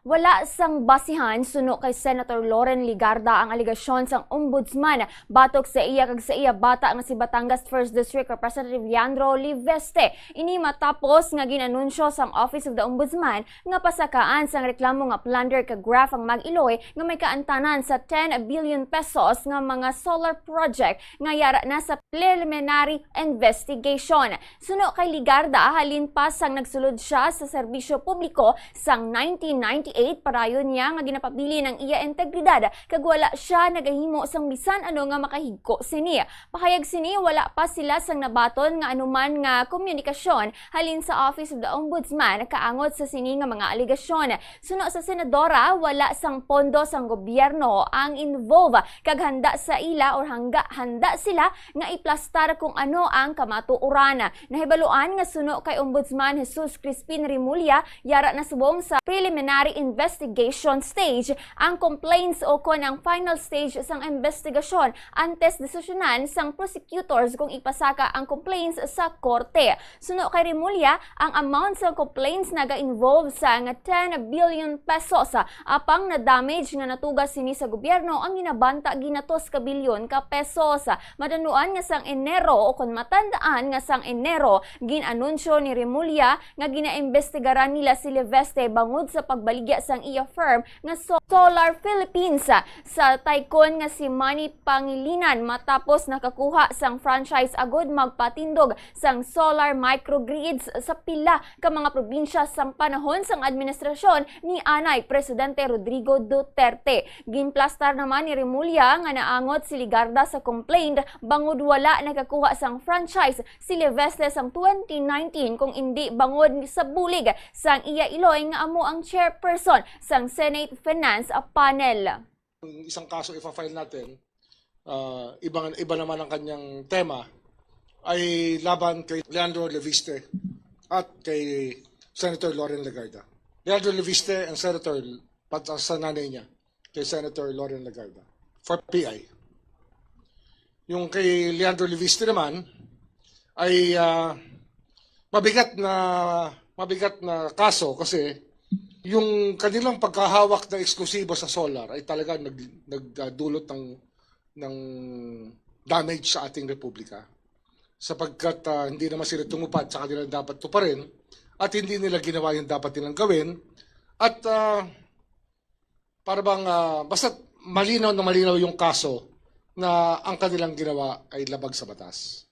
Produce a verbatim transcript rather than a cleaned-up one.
Wala sang basihan, suno kay Senator Loren Legarda, ang alegasyon sang Ombudsman batok sa iya kag sa iya bata nga si Batangas First District Representative Leandro Leviste. Ini matapos nga gin-anunsyo sang Office of the Ombudsman nga pasakaan sang reklamo nga plunder kag graft ang Mag-Iloy nga may kaantanan sa ten billion pesos nga mga solar project nga yara na sa preliminary investigation. Suno kay Legarda, halin pa sang nagsulod siya sa serbisyo publiko sang nineteen ninety-eight, padayon niya nga ginapabilin ang iya integridad kag wala siya nagahimo sang bisan ano nga makahigko sini. Pahayag sini, wala pa sila sang nabaton nga anuman nga komunikasyon halin sa Office of the Ombudsman kaangot sa sini nga mga alegasyon. Suno sa senadora, wala sang pondo sang gobyerno ang involve kag handa sa ila or hangga handa sila nga iplastar kung ano ang kamatuoran. Nahibaluan nga suno kay Ombudsman Jesus Crispin Remulla, yara na subong sa preliminary investigation stage ang complaints o kon ang final stage sang investigasyon antes desisyonan sang prosecutors kung ipasaka ang complaints sa korte. Suno kay Remulla, ang amount sa complaints naga-involve sa nga ten billion pesos, apang na-damage nga natuga sini sa gobyerno ang ginabanta ginatos ka bilyon ka pesos. Matanuan nga sang Enero, o kon matandaan nga sang Enero, gin-anunsyo ni Remulla nga ginaimbestigaran nila si Leviste bangod sa pagbaligya sang iya firm nga so-, Solar Philippines sa tycoon nga si Manny Pangilinan matapos nakakuha sang franchise agud magpatindog sang solar microgrids sa pila ka mga probinsya sang panahon sang administrasyon ni anay Presidente Rodrigo Duterte. Ginplastar naman ni Remulla nga naangot si Legarda sa complaint bangod wala nakakuha sang franchise si Leviste sang twenty nineteen, kung indi bangod sa bulig sang iya iloy nga amo ang chairperson sang Senate Finance Panel. Ang isang kaso ifa-file natin, ah, iba, iba naman ang kanyang tema, ay laban kay Leandro Leviste at kay Senator Loren Legarda. Leandro Leviste, ang senator, pat-, sa nanay niya, kay Senator Loren Legarda for P I. Yung kay Leandro Leviste naman ay, ah, mabigat na, mabigat na kaso kasi yung kanilang pagkahawak na eksklusibo sa solar ay talaga nag-, nagdulot ng, ng damage sa ating republika, sapagkat, ah, hindi naman sila tumupad sa kanilang dapat tuparin at hindi nila ginawa yung dapat nilang gawin. At, ah, para bang, ah, basta malinaw na malinaw yung kaso na ang kanilang ginawa ay labag sa batas.